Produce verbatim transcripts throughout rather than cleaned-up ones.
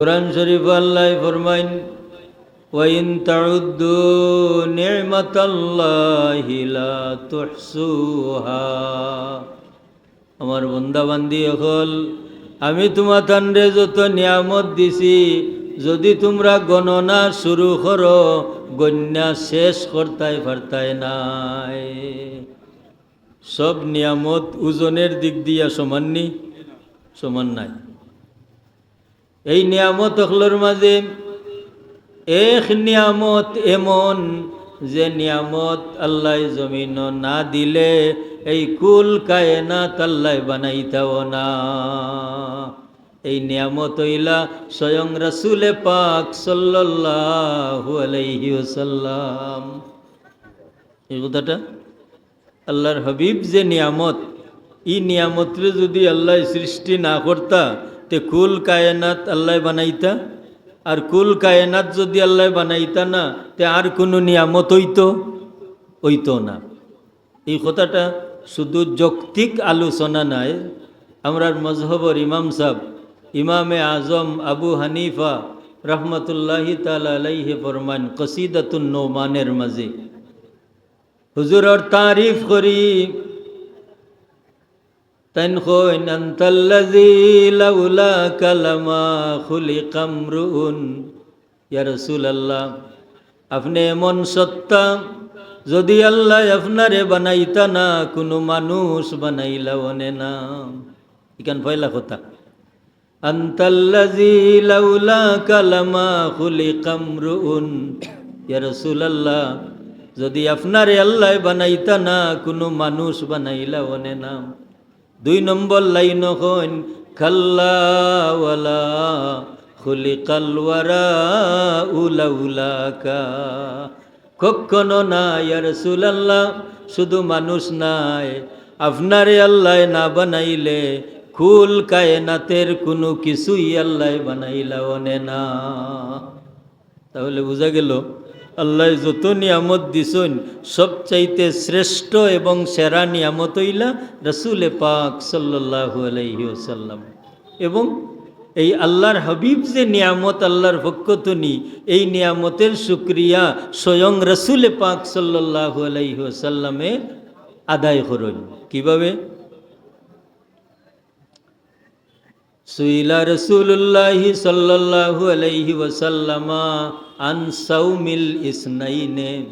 কোরআন শরীফ আল্লাহ ফরমাইন, "ওয়া ইন তাউদ্দু নি'মাতাল্লাহি লা তুহসুহা।" আমার বন্দা বান্দি অকল, আমি তুমাতানরে যত নিয়ামত দিছি, যদি তুমরা গণনা শুরু করো, গণ্যা শেষ করতায় পারতায় নায়। সব নিয়ামত ওজনের দিক দিয়া সমান নি? সমান নায়। এই নিয়ামত অকলর মাঝে এক নিয়ামত এমন, যে নিয়ামত আল্লাহ জমিনো না দিলে এই কুল কায়নাত আল্লাহ বানাইতাও না। এই নিয়ামত অইলা স্বয়ং রাসূলে পাক সাল্লাল্লাহু আলাইহি ওয়াসাল্লাম। এই কথাটা আল্লাহর হাবিব যে নিয়ামত, ই নিয়ামতরে যদি আল্লাহ সৃষ্টি না করতা, তে কুল কায়নাত আল্লাহ বানাইতা? আর কুল কায়নাত যদি আল্লাহ বানাইতা না, তে আর কুনু নিয়ামত অইতো? অইতো না। এই কথাটা শুধু যৌক্তিক আলোচনা নায়। আমরার মজহবর ইমাম সাহেব, ইমামে আজম আবু হানিফা রহমতুল্লাহি তাআলা আলাইহি ফরমান কসিদাতুন নোমানের মাঝে, হুজুরর তারিফ করি, তাইন কইন, "আনতাল্লাযী লাউলাকা লামা খুলিকা ইমরুউন।" ইয়া রাসূলুল্লাহ, আপনে এমন সত্তা, যদি আল্লাহ আপনারে বানাইতা না, কুনু মানুষ বানাইলা অনে না। ইখান পয়লা কথা। "আনতাল্লাযী লাউলাকা লামা খুলিকা ইমরুউন।" ইয়া রাসূলুল্লাহ, যদি আপনারে আল্লাহ বানাইতা না, কুনু মানুষ বানাইলা অনে না। দুই নম্বর লাইন কইন, "কাল্লা ওয়ালা খুলিকাল ওয়ারাউ লাউলাকা।" কখনো না, ইয়া রাসূলুল্লাহ, শুধু মানুষ নায়, আপনারে আল্লাহ না বানাইলে কুল কায়নাতের কুনু কিছুই আল্লাহ বানাইলা অনে না। তাহলে বুঝা গেল, আল্লাহ যত নিয়ামত দিছইন, সবচাইতে শ্রেষ্ঠ এবং সেরা নিয়ামত অইলা রাসূলে পাক সাল্লাল্লাহু আলাইহি ওয়াসাল্লাম। এবং এই আল্লাহর হাবিব যে নিয়ামত আল্লাহর পক্ষ থনি, এই নিয়ামতের শুকরিয়া স্বয়ং রাসূলে পাক সাল্লাল্লাহু আলাইহি ওয়াসাল্লামে আদায় করইন। কিভাবে? সুইলা রাসূলুল্লাহি সাল্লাল্লাহু আলাইহি ওয়াসাল্লামা আন সাওমিল ইসনাইনে।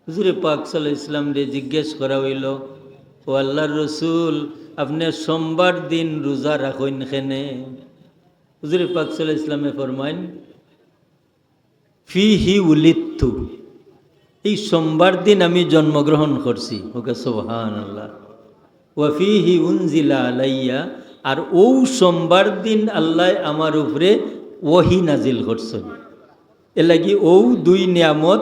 হুজুরে পাক সাল্লাল্লাহু আলাইহি ওয়াসাল্লামরে জিজ্ঞেস করা অইলো, "ও আল্লাহর রসুল, আপনে সোমবার দিন রোজা রাখইন কেনে?" হুজুরে পাক সাল্লাল্লাহু আলাইহি ওয়াসাল্লামে ফরমাইন, "ফিহি উলিদতু।" এই সোমবার দিন আমি জন্মগ্রহণ করছি। কউক্কা সুবহানাল্লাহ। "ওয়া ফিহি উনজিলা আলাইয়া।" আর অউ সোমবার দিন আল্লাহ আমার উপরে ওহী নাজিল করছইন। এরলাগি অউ দুই নিয়ামত,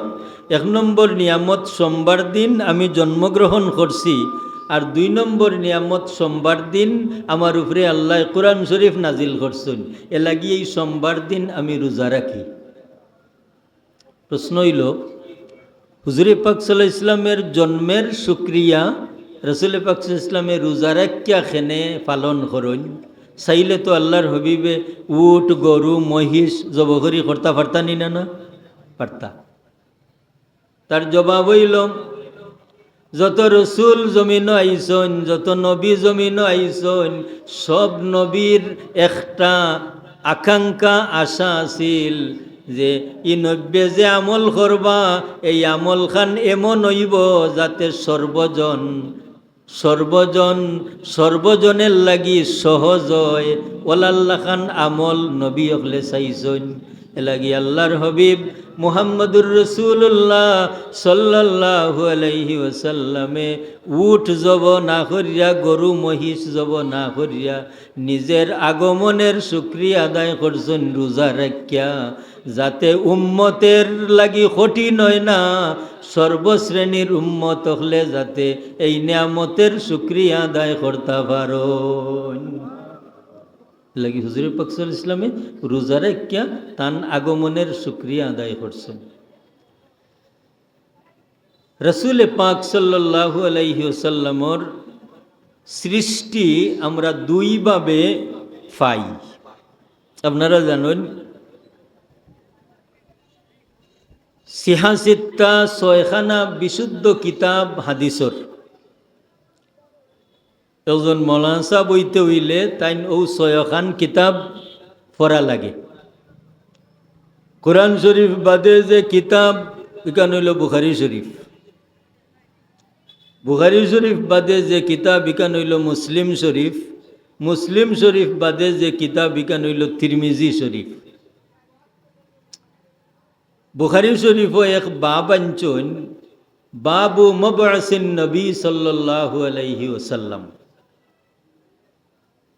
এক নম্বর নিয়ামত সোমবার দিন আমি জন্মগ্রহণ করছি, আর দুই নম্বর নিয়ামত সোমবার দিন আমার উপরে আল্লাহ কোরআন শরীফ নাজিল করছইন। এরলাগি এই সোমবার দিন আমি রোজা রাখি। প্রশ্ন অইলো, হুজুরে পাক সাল্লাল্লাহু আলাইহি ওয়াসাল্লামের জন্মের শুকরিয়া রাসূলে পাক সাল্লাল্লাহু আলাইহি ওয়াসাল্লামে রোজা রাখিয়া কেনে পালন করইন? চাইলে তো আল্লাহর হাবিবে উট, গরু, মহিষ জবো করি করতা পারতা নি না, না? পারতা। তার জবাব অইলো, যত রসুল জমিনো আইছইন, যত নবী জমিনো আইছইন, সব নবীর একটা আকাঙ্ক্ষা, আশা আছিল যে ই নবীয়ে যে আমল করবা, এই আমলখান এমন অইবো যাতে সর্বজন, সর্বজন, সর্বজনের লাগি সহজ অয়। অলার লাখান আমল নবী অকলে চাইছইন। এরলাগি আল্লাহর হাবিব মুহাম্মদুর রাসূলুল্লাহ সাল্লাল্লাহু আলাইহি ওয়াসাল্লামে উট জবো না করিয়া, গরু মহিষ জবো না করিয়া, নিজের আগমনের শুকরিয়া আদায় করছইন রোজা রাখিয়া, যাতে উম্মতের লাগি কঠিন অয় না, সর্বশ্রেণীর উম্মত অকলে যাতে এই নিয়ামতের শুকরিয়া আদায় করতা পারইন। এরলাগি হুজুরে পাক সাল্লাল্লাহু আলাইহি ওয়াসাল্লামে রোজা রাখিয়া তান আগমনের শুকরিয়া আদায় করছইন। রাসূলে পাক সাল্লাল্লাহু আলাইহি ওয়াসাল্লামর সৃষ্টি আমরা দুইভাবে পাই। আপনারা জানইন, সিহা সিত্তা ছয়খানা বিশুদ্ধ কিতাব হাদিসর। একজন মৌলানা সাব অইতে অইলে তাইন অউ ছয়খান কিতাব পড়া লাগে। কোরআন শরীফ বাদে যে কিতাব, ইখান অইলো বুখারী শরীফ। বুখারী শরীফ বাদে যে কিতাব, ইখান অইলো মুসলিম শরীফ। মুসলিম শরীফ বাদে যে কিতাব, ইখান অইলো তিরমিজি শরীফ। বুখারী শরীফো এক বাব আনছইন, বাবু মাবআসিন নবী সাল্লাল্লাহু আলাইহি ওয়াসাল্লাম।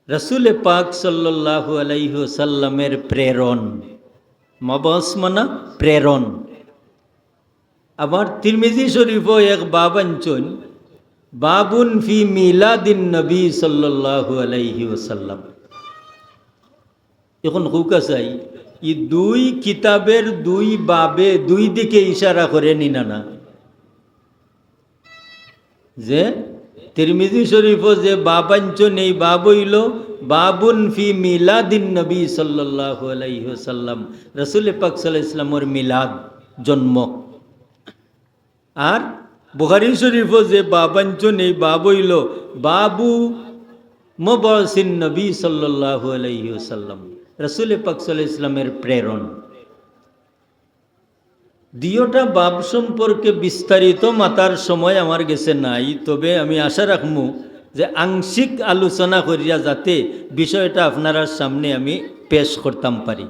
রাসূলে পাক সাল্লাল্লাহু আলাইহি ওয়াসাল্লামের প্রেরণ। মাবআস মানা প্রেরণ। আবার তিরমিজি শরীফো এক বাব আনছইন, বাবুন ফি মিলাদিন নবী সাল্লাল্লাহু আলাইহি ওয়াসাল্লাম। এখন কউক্কা চাই, ই দুই কিতাবের দুই বাবে দুই দিকে ইশারা করে নি না, না? যে তিরমিজি শরীফো যে বাব আনছইন, এই বাব অইলো বাবুন ফি মিলাদিন নবী সাল্লাল্লাহু আলাইহি ওয়াসাল্লাম, রাসূলে পাক সাল্লাল্লাহু আলাইহি ওয়াসাল্লামর মিলাদ, জন্ম। আর বুখারী শরীফো যে বাব আনছইন, এই বাব অইলো বাবু মাবআসিন নবী সাল্লাল্লাহু আলাইহি ওয়াসাল্লাম, রাসূলে পাক সাল্লাল্লাহু আলাইহি ওয়াসাল্লামের প্রেরণ। দুইওটা বাব সম্পর্কে বিস্তারিত মাতার সময় আমার গেছে নাই, তবে আমি আশা রাখমু যে আংশিক আলোচনা করিয়া যাতে বিষয়টা আপনারার সামনে আমি পেশ করতাম পারি।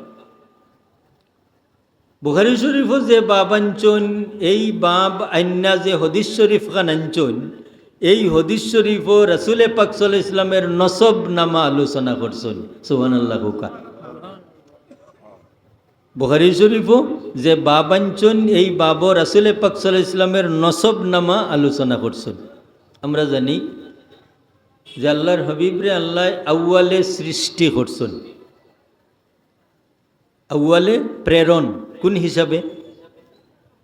বুখারী শরীফো যে বাব আনছইন, এই বাব আইন্না যে হাদিস শরীফ খান আনছইন, এই হাদিস শরীফো রাসূলে পাক সাল্লাল্লাহু আলাইহি ওয়াসাল্লামের নসব নামা আলোচনা করছইন। সুবহানাল্লাহ কউক্কা। বুখারী শরীফো যে বাব আনছইন, এই বাবো রাসূলে পাক সাল্লাল্লাহু আলাইহি ওয়াসাল্লামের নসব নামা আলোচনা করছইন। আমরা জানি যে আল্লাহর হাবিবরে আল্লায় আউয়ালে সৃষ্টি করছইন। আউয়ালে প্রেরণ কোন হিসাবে?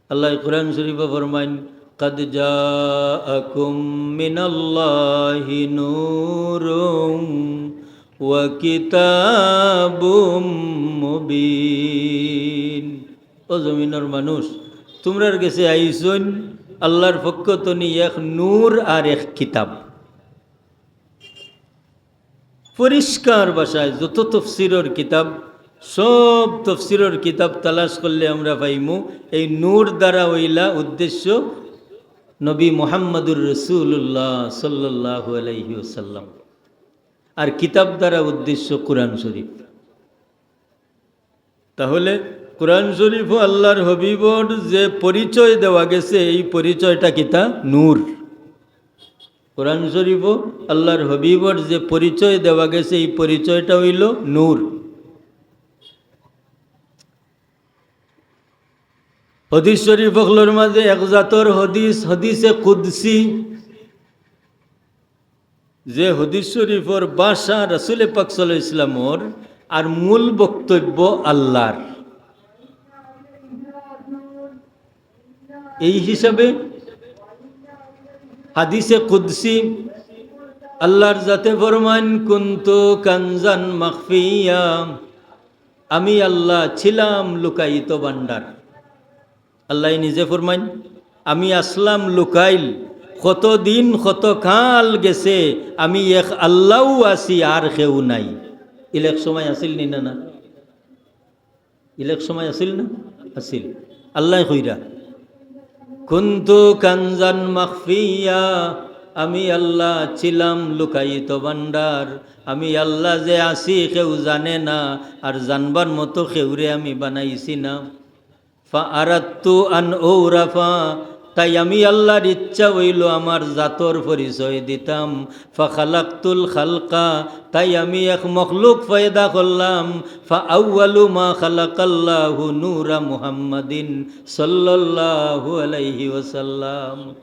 আল্লায় কোরআন শরীফো ফরমাইন, "কাদ জাআকুম মিনাল্লাহি নূরুম ওয়া কিতাবুম মুবিন।" ও জমিনর মানুষ, তুমরার গেছে আইছইন আল্লাহর পক্ষ তনি এক নূর আর এক কিতাব। পরিষ্কার ভাষায় যত তফসিরর কিতাব, সব তফসিরর কিতাব তালাশ করলে আমরা পাইমু, এই নূর দ্বারা অইলা উদ্দেশ্য নবী মুহাম্মাদুর রাসূলুল্লাহ সাল্লাল্লাহু আলাইহি ওয়াসাল্লাম, আর কিতাব দ্বারা উদ্দেশ্য কোরআন শরীফ। তাহলে কোরআন শরীফো আল্লাহর হাবিবর যে পরিচয় দেওয়া গেছে, এই পরিচয়টা কিতা? নূর। কোরআন শরীফো আল্লাহর হাবিবর যে পরিচয় দেওয়া গেছে, এই পরিচয়টা অইলো নূর। হাদিস শরীফ অকলর মাঝে এক জাতর হাদিস, হাদিসে কুদসি, যে হাদিস শরীফর ভাষা রাসূলে পাক সাল্লাল্লাহু আলাইহি ওয়াসাল্লামর, আর মূল বক্তব্য আল্লাহর। এই হিসাবে হাদিসে কুদসি আল্লাহর জাতে ফরমান, "কুনতু কানজান মাখফিয়া", আমি আল্লাহ ছিলাম লুকায়িত ভান্ডার। আল্লায় নিজে ফরমাইন, "আমি আছলাম লুকাইল, কতদিন কতকাল গেছে, আমি এক আল্লাহউ আছি, আর কেউ নাই।" ইলা এক সময় আছিল নি না, না? ইলা এক সময় আছিল না? আছিল। আল্লায় কইরা, "কুনতু কানজান মাখফিয়া", আমি আল্লাহ ছিলাম লুকায়িত ভান্ডার। আমি আল্লাহ যে আছি কেউ জানে না, আর জানবার মতো কেউরে আমি বানাইছি না। "ফাআরাদতু আন উরাফা", তাই আমি আল্লাহর ইচ্ছা অইলো আমার জাতর পরিচয় দিতাম। "ফাখালাকতুল খালকা", তাই আমি এক মখলুক পয়দা করলাম। "ফাআউয়ালু মা খালাকাল্লাহু নূরা মুহাম্মাদিন সাল্লাল্লাহু আলাইহি ওয়াসাল্লাম",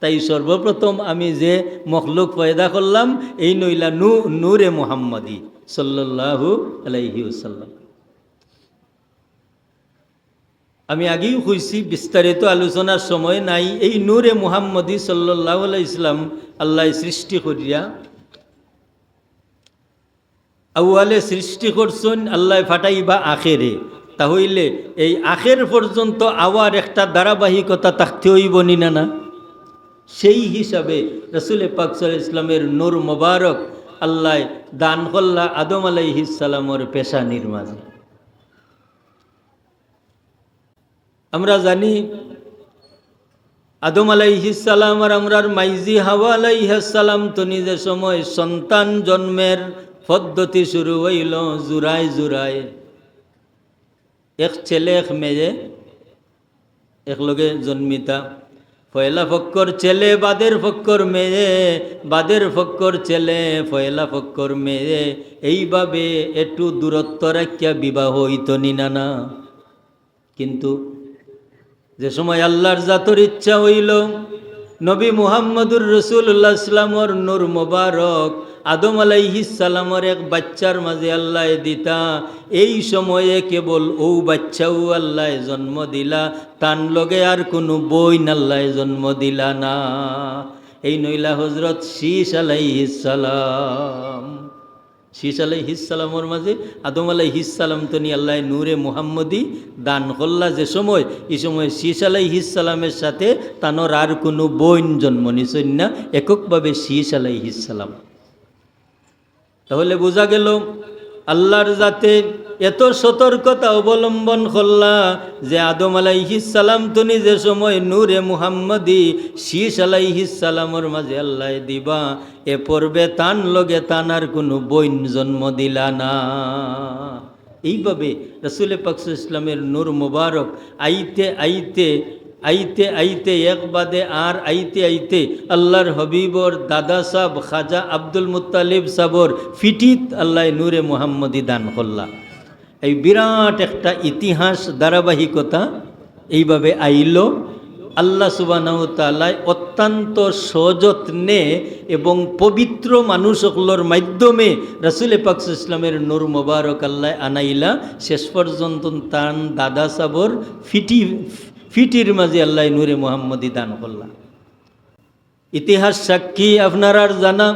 তাই সর্বপ্রথম আমি যে মখলুক পয়দা করলাম, এইন অইলা নূ-, নূরে মুহাম্মাদি সাল্লাল্লাহু আলাইহি ওয়াসাল্লাম। আমি আগেউ কইছি, বিস্তারিত আলোচনার সময় নাই। এই নূরে মুহাম্মদী সাল্লাল্লাহু আলাইহি ওয়াসাল্লাম আল্লায় সৃষ্টি করিয়া আউয়ালে সৃষ্টি করছইন, আল্লায় ফাটাইবা আখেরে। তা হইলে এই আখের পর্যন্ত আওয়ার একটা ধারাবাহিকতা থাকতে অইবো নি না, না? সেই হিসাবে রাসূলে পাক সাল্লাল্লাহু আলাইহি ওয়াসাল্লামের নূর মোবারক আল্লায় দান করলা আদম আলাইহিস সালামর পেশানির মাঝে। আমরা জানি আদম আলাইহিস সালাম আর আমরার মাইজি হাওয়া আলাইহাস সালাম তনি যে সময় সন্তান জন্মের পদ্ধতি শুরু অইলো জুড়ায় জুড়ায়, এক ছেলে এক মেয়ে একলগে জন্মিতা। পয়লা পক্ষর ছেলে, বাদের পক্ষর মেয়ে, বাদের পক্ষর ছেলে, পয়লা পক্ষর মেয়ে, এইভাবে একটু দূরত্ব রাখিয়া বিবাহ অইতো নি না, না? কিন্তু যে সময় আল্লাহর জাতর ইচ্ছা অইলো, নবী মুহাম্মদুর রাসূলুল্লাহ ইসলামর নূর মোবারক আদম আলাইহিস সালামর এক বাচ্চার মাঝে আল্লায় দিতা, এই সময়ে কেবল অউ বাচ্চাউ আল্লায় জন্ম দিলা, তান লগে আর কুনু বইন আল্লায় জন্ম দিলা না। এইন অইলা হজরত শীশ আলাইহিস সালাম। শীশ আলাইহিস সালামর মাঝে আদম আলাইহিস সালাম তনি আল্লায় নূরে মুহাম্মদী দান করলা যে সময়, ই সময় শীশ আলাইহিস সালামের সাথে তানর আর কুনু বইন জন্ম নিছইন না, এককভাবে শীশ আলাইহিস সালাম। তা হইলে বুঝা গেলো আল্লাহর জাতে এত সতর্কতা অবলম্বন করলা যে আদম আলাইহিস সালাম তনি যে সময় নূরে মুহাম্মদী শীশ আলাইহিস সালামর মাঝে আল্লায় দিবা, এ পূর্বে তান লগে তান আর কুনু বইন জন্ম দিলা না। এইভাবে রাসূলে পাক সাল্লাল্লাহু আলাইহি ওয়াসাল্লামের নূর মোবারক আইতে আইতে, আইতে আইতে, এক বাদে আর আইতে আইতে আল্লাহর হাবিবর দাদা সাব খাজা আব্দুল মুত্তালিব সাবর ফিটিত আল্লায় নূরে মুহাম্মদী দান করলা। এই বিরাট একটা ইতিহাস ধারাবাহিকতা এইভাবে আইলো। আল্লাহ সুবহানাহু ওয়া তাআলায় অত্যন্ত সযত্নে এবং পবিত্র মানুষ অকলর মাধ্যমে রাসূলে পাক সাল্লাল্লাহু আলাইহি ওয়াসাল্লামের নূর মোবারক আল্লায় আনাইলা। শেষ পর্যন্ত তান দাদা সাবর ফিটি, ফিটির মাঝে আল্লায় নূরে মুহাম্মদী দান করলা। ইতিহাস সাক্ষী আপনারার জানা,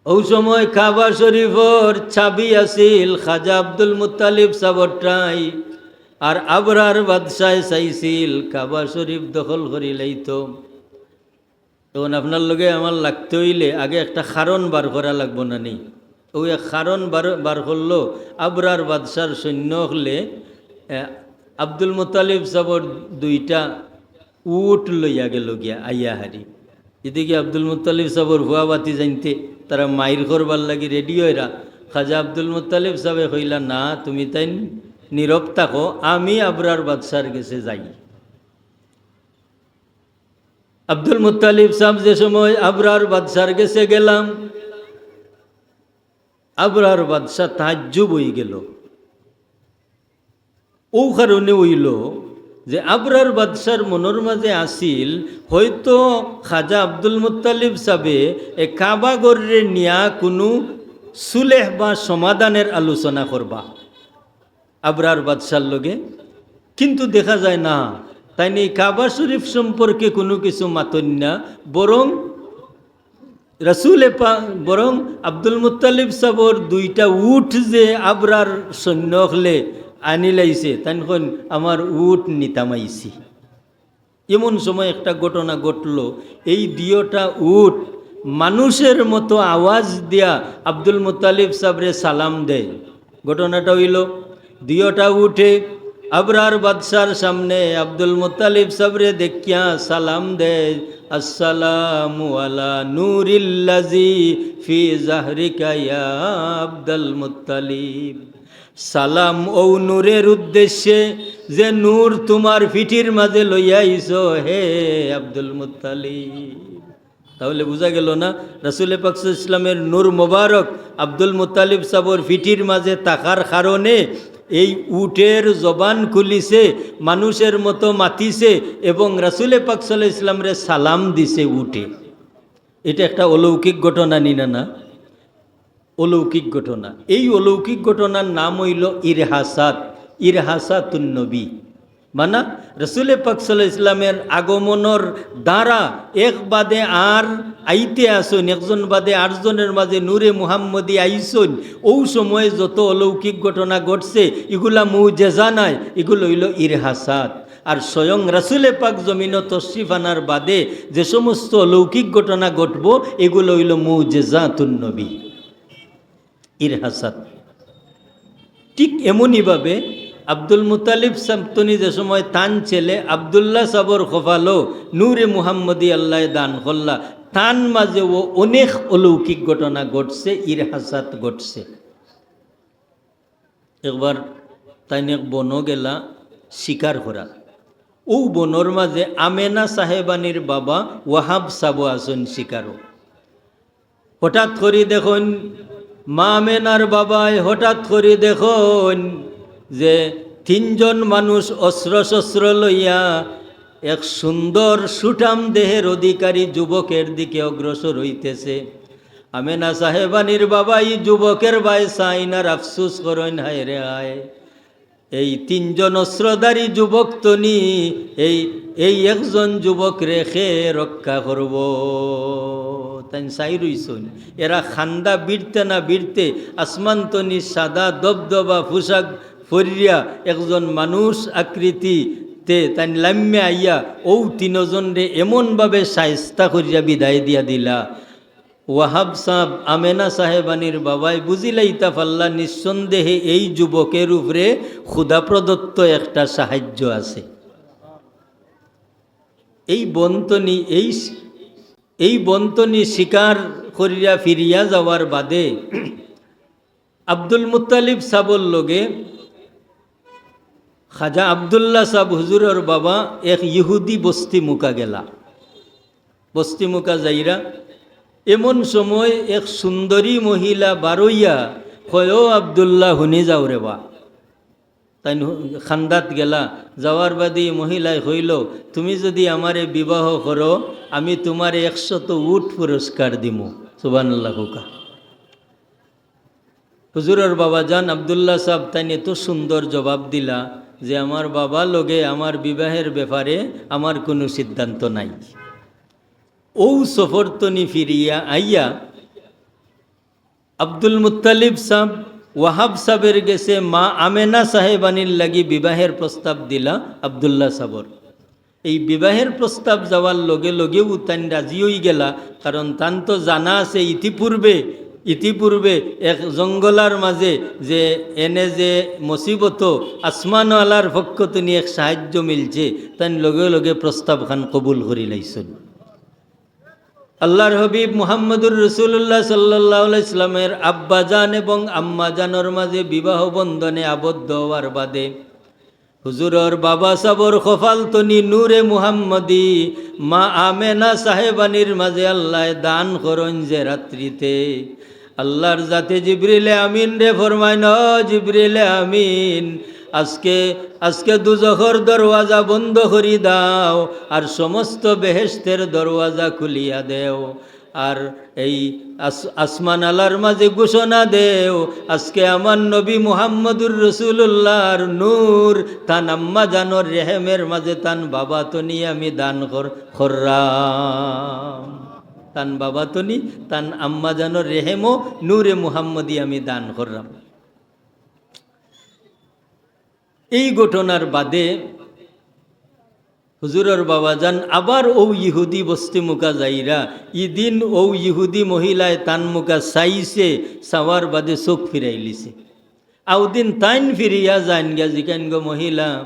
অউ সময় কাবা শরীফর চাবি আছিল খাজা আব্দুল মুত্তালিব সাবরটাই, আর আবরার বাদশায় চাইছিল কাবা শরীফ দখল করি লাইতো। তখন আপনার লগে আমার লাগতে অইলে আগে একটা কারণ বার করা লাগবো না নি? অউ এক কারণ বার, বার করলো, আবরার বাদশার সৈন্য অকলে, এ, আব্দুল মুত্তালিব সাবর দুইটা উট লইয়া গেলো গিয়া আইয়া হারি। এদিকে আব্দুল মুত্তালিব সাবর ফুয়া ভাতিজাইন্তে তারা মাইর করবার লাগি রেডি অইরা। খাজা আব্দুল মুত্তালিব সাবে কইলা, "না, তুমি তাইন নীরব থাকো, আমি আবরার বাদশার গেছে যাই।" আব্দুল মুত্তালিব সাব যে সময় আবরার বাদশার গেছে গেলা, আবরার বাদশা তাজ্জুব অইগেলো। অউ কারণে অইলো যে আবরার বাদশার মনর মাঝে আছিল, হয়তো খাজা আব্দুল মুত্তালিব সাবে এ কাবা ঘররে নিয়া কুনু সুলেহ বা সমাধানের আলোচনা করবা আবরার বাদশার লগে। কিন্তু দেখা যায় না, তাইন এই কাবা শরীফ সম্পর্কে কুনু কিছু মাতইন না, বরং রাসূলে পা-, বরং আব্দুল মুত্তালিব সাবর দুইটা উট যে আবরার সৈন্য অকলে আনিলাইছে, তাইন কইন, "আমার উট নিতাম আইছি।" এমন সময় একটা ঘটনা ঘটলো, এই দুইটা উট মানুষের মতো আওয়াজ দিয়া আব্দুল মুত্তালিব সাবরে সালাম দেয়। ঘটনাটা অইলো, দুইটা উটে আবরার বাদশার সামনে আব্দুল মুত্তালিব সাবরে দেখিয়া সালাম দেয়, "আসসালামু আলা নূরিল্লাযী ফি যাহরিকা ইয়া আব্দুল মুত্তালিব।" সালাম অউ নূরের উদ্দেশ্যে, যে নূর তুমার ফিটির মাঝে লইয়া আইছো, হে আব্দুল মুত্তালিব। তাহলে বুঝা গেলো না, রাসূলে পাক সাল্লাল্লাহু আলাইহি ওয়াসাল্লামের নূর মোবারক আব্দুল মুত্তালিব সাবর ফিটির মাঝে থাকার কারণে এই উটের জবান খুলিছে, মানুষের মতো মাতিছে এবং রাসূলে পাক সাল্লাল্লাহু আলাইহি ওয়াসাল্লামরে সালাম দিছে উটে। এটা একটা অলৌকিক ঘটনা নি না, না? অলৌকিক ঘটনা। এই অলৌকিক ঘটনার নাম অইলো ইরহাসাত, ইরহাসাতুন নবী। মানা, রসুলে পাক সাল্লাল্লাহু আলাইহি ওয়াসাল্লামের আগমনর দ্বারা এক বাদে আর আইতে আসইন, একজন বাদে আটজনের মাঝে নূরে মুহাম্মদী আইছইন। অউ সময়ে যত অলৌকিক ঘটনা ঘটছে, ইগুলা মুজেজা নায়, ইগুলা অইলো ইরহাসাত। আর স্বয়ং রসুলে পাক জমিনো তশরিফ আনার বাদে যে সমস্ত অলৌকিক ঘটনা ঘটবো, ইগুলা অইলো মুজেজাতুন নবী, ইরহাসাত। ঠিক এমনইভাবে আব্দুল মুতালিব সাব তনি যে সময় তান ছেলে আব্দুল্লাহ সাবর কপালো নূরে মুহাম্মদী আল্লায় দান করলা, তান মাঝেও অনেক অলৌকিক ঘটনা ঘটছে, ইরহাসাত ঘটছে। একবার তাইন এক বনো গেলা শিকার করাত। অউ বনর মাঝে আমেনা সাহেবানীর বাবা ওয়াহাব সাবও আছইন শিকারো। হঠাৎ করি দেখইন, মা আমেনার বাবায় হঠাৎ করি দেখইন যে তিনজন মানুষ অস্ত্র-শস্ত্র লইয়া এক সুন্দর সুঠাম দেহের অধিকারী যুবকের দিকে অগ্রসর অইতেছে। আমেনা সাহেবানীর বাবা ই যুবকের বায় চাইন আর আফসুস করইন, হায় রে হায়, এই তিনজন অস্ত্রধারী যুবক তনি, এই, এই একজন যুবকরে কে রক্ষা করবো? তাইন চাই রইছইন। এরা কান্দা বিরতে না বিরতে আসমান তনি সাদা দবদবা পোশাক পরিয়া একজন মানুষ আকৃতিতে তাইন লাম্মে আইয়া অউ তিনজনরে এমনভাবে শায়েস্তা করিয়া বিদায় দিয়া দিলা। ওয়াহাব সাব, আমেনা সাহেবানীর বাবায় বুঝিলাইতা পারলা, নিঃসন্দেহে এই যুবকের উপরে খুদা প্রদত্ত একটা সাহায্য আছে। এই বন তনি, এই, এই বন তনি শিকার করিয়া ফিরিয়া যাওয়ার বাদে আব্দুল মুত্তালিব সাবর লগে খাজা আব্দুল্লাহ সাব হুজুরর বাবা এক ইহুদি বস্তি মুখা গেলা। বস্তি মুখা যাইরা এমন সময় এক সুন্দরী মহিলা বারইয়া কয়, "ও আব্দুল্লাহ, হুনি যাও রে বা।" তাইন হু-, কান্দাত গেলা, যাওয়ার বাদে ই মহিলায় কইল, "তুমি যদি আমারে বিবাহ করো, আমি তুমারে একশত উট পুরস্কার দিমু।" সুবহানাল্লাহ কউক্কা। হুজুরর বাবাজান আব্দুল্লাহ সাব তাইন এত সুন্দর জবাব দিলা যে, "আমার বাবা লগে আমার বিবাহের ব্যাপারে আমার কুনু সিদ্ধান্ত নাই।" অউ সফর তনি ফিরিয়া আইয়া আব্দুল মুত্তালিব সাব ওয়াহাব সাবের গেছে মা আমেনা সাহেবানীর লাগি বিবাহের প্রস্তাব দিলা আব্দুল্লাহ সাবর। এই বিবাহের প্রস্তাব যাওয়ার লগে লগেউ তাইন রাজি অইগেলা, কারণ তান তো জানা আছে ইতিপূর্বে, ইতিপূর্বে এক জঙ্গলার মাঝে যে এনে যে মুসিবত আসমানআলার পক্ষ তনি এক সাহায্য মিলছে, তাইন লগে লগে প্রস্তাবখান কবুল করিলাইছইন। আল্লাহর হাবিব মুহাম্মদুর রাসূলুল্লাহ সাল্লাল্লাহু আলাইহি ওয়াসাল্লামের আব্বাজান এবং আম্মাজানর মাঝে বিবাহ বন্ধনে আবদ্ধ অওয়ার বাদে হুজুরর বাবা সাবর কপাল তনি নূরে মুহাম্মদী মা আমেনা সাহেবানীর মাঝে আল্লায় দান করইন যে রাত্রিতে, আল্লাহর জাতে জিবরিলে আমিনরে ফরমাইন, "ও জিবরিলে আমিন, আজকে, আজকে দুজখর দরওয়াজা বন্ধ করি দাও, আর সমস্ত বেহেশতের দরওয়াজা খুলিয়া দেও।" আর এই আস-, আসমানআলার মাঝে ঘোষণা দেও, আজকে আমার নবী মুহাম্মদুর রাসূলুল্লাহর নূর তান আম্মাজানর রেহেমের মাঝে তান বাবা তনি আমি দান কর-, কররাম। তান বাবা তনি তান আম্মাজানর রেহেমো নূরে মুহাম্মদী আমি দান কররাম। এই ঘটনার বাদে হুজুরর বাবাজান আবার অউ ইহুদি বস্তি মুখা যাইরা, ইদিন অউ ইহুদি মহিলায় তান মুখা চাইছে, চাওয়ার বাদে চউখ ফিরাইলিছে। আউদিন তাইন ফিরিয়া যাইন গিয়া জিকাইন, "গো মহিলা,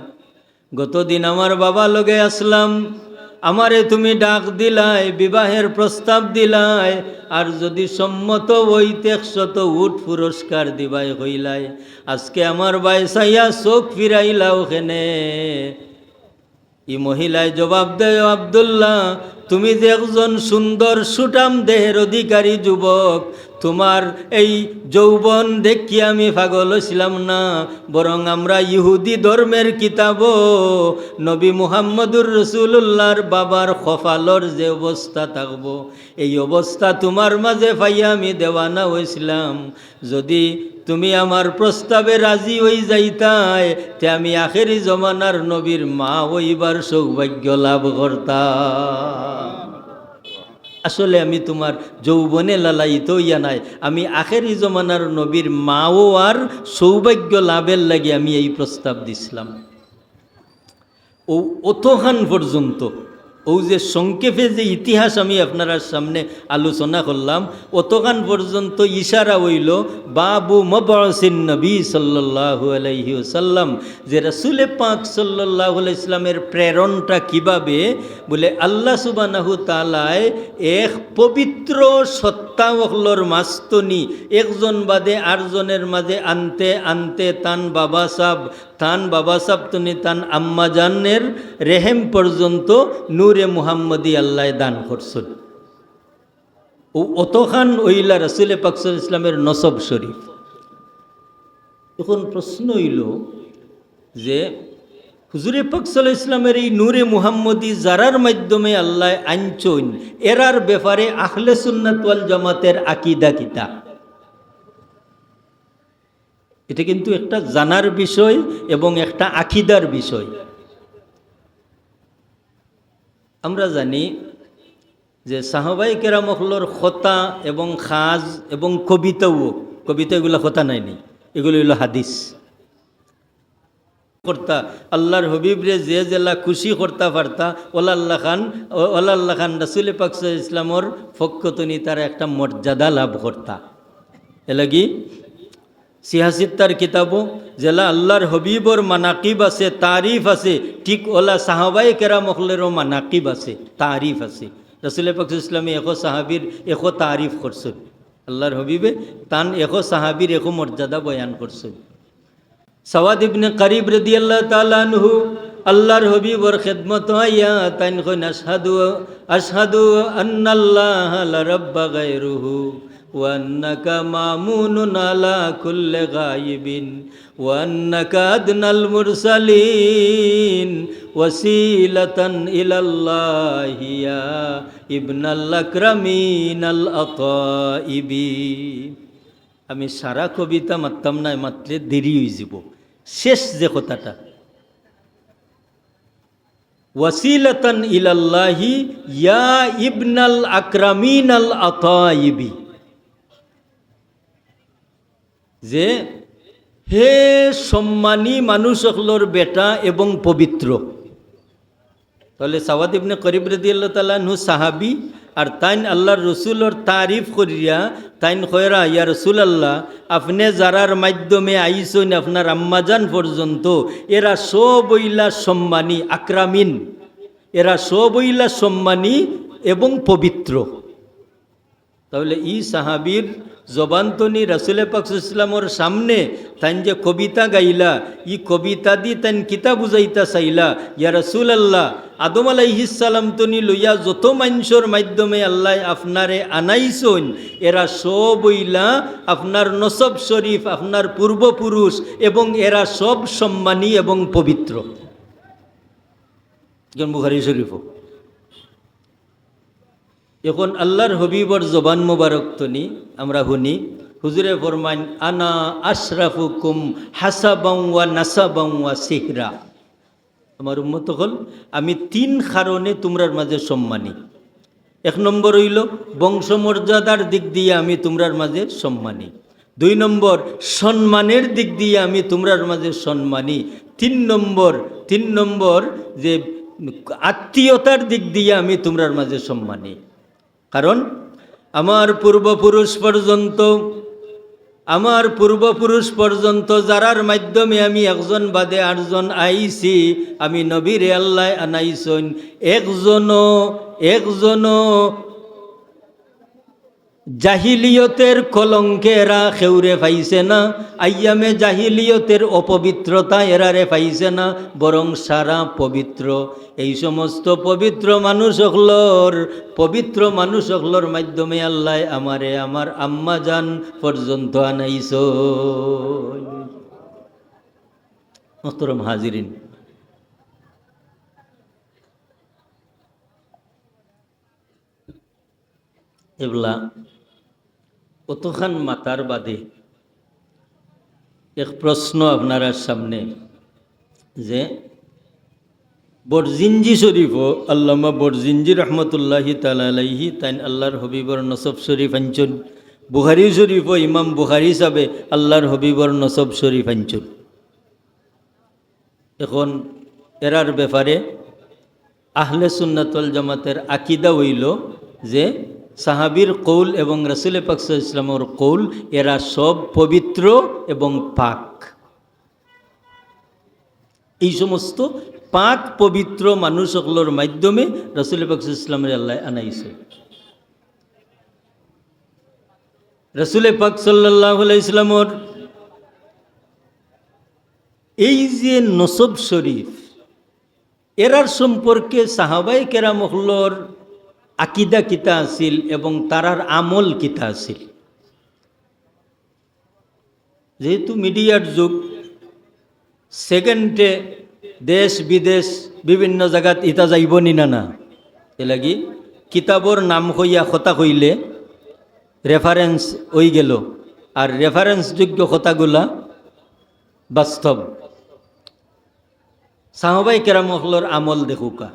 গতদিন আমার বাবা লগে আছলাম, আমারে তুমি ডাক দিলায়, বিবাহের প্রস্তাব দিলায়, আর যদি সম্মত অইতে একশত উট পুরস্কার দিবায় কইলায়, আজকে আমার বায় চাইয়া চউখ ফিরাইলাও কেনে?" ই মহিলায় জবাব দেয়, "ও আব্দুল্লাহ, তুমি যে একজন সুন্দর সুঠাম দেহের অধিকারী যুবক, তুমার এই যৌবন দেখিয়া আমি পাগল অইছলাম না, বরং আমরা ইহুদি ধর্মের কিতাবো নবী মুহাম্মদুর রাসূলুল্লাহর বাবার কপালর যে অবস্থা থাকবো, এই অবস্থা তুমার মাঝে পাইয়া আমি দেওয়ানা অইছলাম। যদি তুমি আমার প্রস্তাবে রাজি অই যাইতায়, তে আমি আখেরি জমানার নবীর মা অইবার সৌভাগ্য লাভ করতাম। আসলে আমি তুমার যৌবনে লালায়িত অইয়া নায়, আমি আখেরি জমানার নবীর মা অওয়ার সৌভাগ্য লাভর লাগি আমি এই প্রস্তাব দিছলাম। অউ অতখান পর্যন্ত, অউ যে সংক্ষেপে যে ইতিহাস আমি আপনারার সামনে আলোচনা করলাম, অতখান পর্যন্ত ইশারা অইলো বাবু মাবআসিন নবী সাল্লাল্লাহু আলাইহি ওয়াসাল্লাম, যে রাসূলে পাক সাল্লাল্লাহু আলাইহি ওয়াসাল্লামের প্রেরণটা কিভাবে, বলে আল্লাহ সুবহানাহু তাআলায় এক পবিত্র সত্তা অকলর মাঝ থনি একজন বাদে আরজনের মাঝে আনতে আনতে তান বাবা সাব তান বাবা সাব থনি তান আম্মাজানের রেহেম পর্যন্ত নূরে মুহাম্মদী আল্লায় দান করছইন। অউ অতখান অইলা রাসূলে পাক সাল্লাল্লাহু আলাইহি ওয়াসাল্লামের নসব শরীফ। অখন প্রশ্ন অইলো যে হুজুরে পাক সাল্লাল্লাহু আলাইহি ওয়াসাল্লামের এই নূরে মুহাম্মদী যারার মাধ্যমে আল্লায় আনছইন, এরার ব্যাপারে আহলে সুন্নাত ওয়াল জামাতের আকিদা কিতা? ইটা কিন্তু একটা জানার বিষয় এবং একটা আকিদার বিষয়। আমরা জানি যে সাহাবায়ে কেরাম অকলর কথা এবং কাজ এবং কবিতাও, কবিতা এগুলা কথা নায়নি, এগুলা অইলো হাদিস। করতা, আল্লার হাবিবরে যে যেলা খুশি করতা পারতা, অলা আল্লাহ খান, অ-, অলা আল্লাহ খান রাসূলে পাক সাল্লাল্লাহু আলাইহি ওয়াসাল্লামর পক্ষ থনি তারা একটা মর্যাদা লাভ করতা। এরলাগি সিহাসিত্তার কিতাবো যেলা আল্লার হাবিবর মানাকিব আছে, তারিফ আছে, ঠিক অলা সাহাবায়ে কেরাম অকলরও মানাকিব আছে, তারিফ আছে। রাসূলে পাক সাল্লাল্লাহু আলাইহি ওয়াসাল্লামে একো সাহাবীর একো তারিফ করছইন, আল্লার হাবিবে তান একো সাহাবীর একো মর্যাদা বয়ান করছইন। সাওয়াদ ইবনে কারিব রাদিয়াল্লাহু তাআলা আনহু আল্লার হাবিবর খেদমতো আইয়া তাইন কইন, "আশহাদু, আশহাদু আন্নাল্লাহা লা রাব্বা গায়রুহু, ওয়া আন্নাকা মামুনুন আলা কুল্লি গায়িবিন, ওয়া আন্নাকা আদনাল মুরসালিন, ওয়াসিলাতান ইলাল্লাহি ইয়া ইবনাল আকরামিনাল আতাইবি।" আমি সারা কবিতা মাততাম নায়, মাতলে দেরি অইযিবো। শেষ যে কথাটা, "ওয়াসিলাতান ইলাল্লাহি ইয়া ইবনাল আকরামিনাল আতাইবি", যে হে সম্মানী মানুষ অকলর বেটা এবং পবিত্র। তাইলে সাওয়াদ ইবনে করিব রাদিয়াল্লাহু তাআলা আনহু সাহাবী, আর তাইন আল্লার রসুলর তারিফ করিয়া তাইন কইরা, "ইয়া রাসূলুল্লাহ, আপনে যারার মাধ্যমে আইছইন আপনার আম্মাজান পর্যন্ত, এরা সব অইলা সম্মানী, আকরামিন, এরা সব অইলা সম্মানী এবং পবিত্র।" তাইলে ই সাহাবীর জবান থনি রাসূলে পাক সাল্লাল্লাহু আলাইহি ওয়াসাল্লামর সামনে তাইন যে কবিতা গাইলা, ই কবিতাদি তাইন কিতা বুঝাইতা চাইলা, "ইয়া রাসূলুল্লাহ, আদম আলাইহিস সালাম থনি লইয়া যত মানষর মাধ্যমে আল্লায় আপনারে আনাইছইন, এরা সব অইলা আপনার নসব শরীফ, আপনার পূর্বপুরুষ, এবং এরা সব সম্মানী এবং পবিত্র।" ইখান বুখারী শরীফো। অখন আল্লার হাবিবর জবান মোবারক থনি আমরা হুনি, হুজুরে ফরমাইন, "আনা আশরাফুকুম হাসাবান ওয়া নাসাবান ওয়া সিহরা।" আমার উম্মত অকল, আমি তিন কারণে তুমরার মাঝে সম্মানী। এক নম্বর অইলো বংশ মর্যাদার দিক দিয়া আমি তুমরার মাঝে সম্মানী। দুই নম্বর, সম্মানের দিক দিয়া আমি তুমরার মাঝে সম্মানী। তিন নম্বর, তিন নম্বর যে আত্মীয়তার দিক দিয়া আমি তুমরার মাঝে সম্মানী। কারণ আমার পূর্বপুরুষ পর্যন্ত, আমার পূর্বপুরুষ পর্যন্ত যারার মাধ্যমে আমি একজন বাদে আরজন আইছি, আমি নবীরে আল্লায় আনাইছইন, একজনও, একজনও জাহিলিয়তের কলঙ্কে এরা কেউরে পাইছে না, আইয়ামে জাহিলিয়তের অপবিত্রতা এরারে পাইছে না, বরং সারা পবিত্র। এই সমস্ত পবিত্র মানুষ অকলর, পবিত্র মানুষ অকলর মাধ্যমে আল্লায় আমারে আমার আম্মাজান পর্যন্ত আনাইছইন। মোহতরম হাজিরিন, এবলা অতখান মাতার বাদে এক প্রশ্ন আপনারার সামনে, যে বরজিঞ্জি শরীফও, আল্লামা বরজিঞ্জি রহমতুল্লাহি তাআলা আলাইহি, তাইন আল্লাহর হবিবর নসব শরীফ আনছইন। বুখারী শরীফও ইমাম বুখারী সাবে আল্লাহর হবিবর নসব শরীফ আনছইন। এখন এরার ব্যাপারে আহলে সুন্নাত ওয়াল জামাতের আকিদা অইলো যে সাহাবীর কৌল এবং রাসূলে পাক সাল্লাল্লাহু আলাইহি ওয়াসাল্লামর কৌল, এরা সব পবিত্র এবং পাক। এই সমস্ত পাক পবিত্র মানুষ অকলর মাধ্যমে রাসূলে পাক সাল্লাল্লাহু আলাইহি ওয়াসাল্লামরে আল্লায় আনাইছে। রাসূলে পাক সাল্লাল্লাহু আলাইহি ওয়াসাল্লামর এই যে নসব শরীফ, এরার সম্পর্কে সাহাবায়ে কেরাম অকলর আকিদা কিতা আছিল এবং তারার আমল কিতা আছিল? যেহেতু মিডিয়ার যুগ, সেকেন্ডে দেশ বিদেশ বিভিন্ন জাগাত ইতা যাইবো নি না, না? এরলাগি কিতাবর নাম কইয়া কথা কইলে রেফারেন্স অইগেলো, আর রেফারেন্সযোগ্য কথাগুলা বাস্তব। সাহাবায়ে কেরাম অকলর আমল দেখউক্কা।